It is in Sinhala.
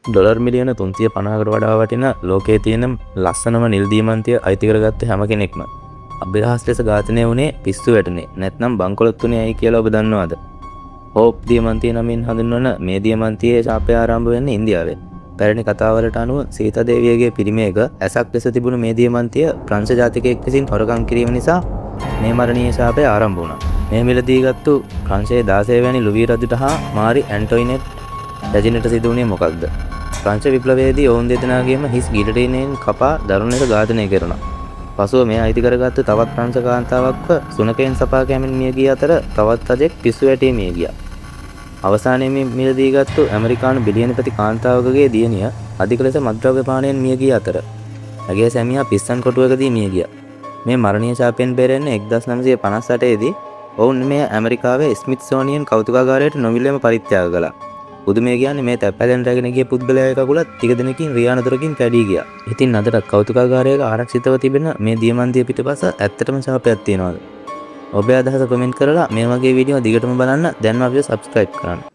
ඩොලර් මිලියන 350කට වඩා වටින ලෝකයේ තියෙන ලස්සනම නිල් දීමන්තිය අයිති කරගත්ත හැම කෙනෙක්ම අභිරහස් ලෙස ඝාතනය වුණේ පිස්සු වැටුනේ නැත්නම් බංකොලොත් වුණේ ඇයි කියලා ඔබ දන්නවද? හෝප් දියමන්තිය නමින් හඳුන්වන මේ දියමන්තියේ ශාපය ආරම්භ වෙන්නේ ඉන්දියාවේ. පැරණි කතාවලට අනුව සීතා දේවියගේ පිරිමයක ඇසක් ලෙස තිබුණු මේ දියමන්තිය ප්‍රංශ ජාතිකයෙක් විසින් හොරකම් කිරීම නිසා මේ මරණීය ශාපය ආරම්භ වුණා. මෙය මිලදී ගත්තු ප්‍රංශයේ 16 වැනි ලුවී රජුට හා මාරි ඇන්ටොයිනෙට් රැජිනට සිදු වුණේ මොකක්ද? ප්‍රංශ විප්ලවයේදී ඔවුන් දෙදෙනාගේම හිස් ගිලටීනෙන් කපා දරුණු ලෙස ඝාතනය කෙරුණා. පසුව මෙය අයිති කරගත්තු තවත් ප්‍රංශ කාන්තාවක්ව සුනඛයින් සපා කැමින් මිය ගිය අතර තවත් රජෙක් පිස්සු වැටී මිය ගියා. අවසානයේ මේ මිලදී ගත්තු ඇමරිකානු බිලියනපති කාන්තාවකගේ දියණිය අධික ලෙස මත්ද්‍රව්‍ය පානයෙන් මිය ගිය අතර ඇගේ සැමියා පිස්සන් කොටුවකදී මිය ගියා. මේ මරණීය ශාපයෙන් බේරෙන්න 1958 දී ඔවුන් මෙය ඇමරිකාවේ ස්මිත්සෝනියන් කෞතුකාගාරයට නොමිලේම පරිත්‍යාග කළා. පුදුමය කියන්නේ මේ තැපැලෙන් රැගෙන ගිය පුද්ගලයාගේ කකුලත් ටික දිනකින් රියානතුරකින් කැඩී ගියා. ඉතින් අදටත් කෞතුකාගාරයක ආරක්ෂිතව තිබෙන මේ දියමන්තිය පිටපස ඇත්තටම ශාපයක් තියනවාද? ඔබේ අදහස කමෙන්ට් කරලා මේ වගේ වීඩියෝ දිගටම බලන්න දැන්ම අපිව සබ්ස්ක්‍රයිබ් කරන්න.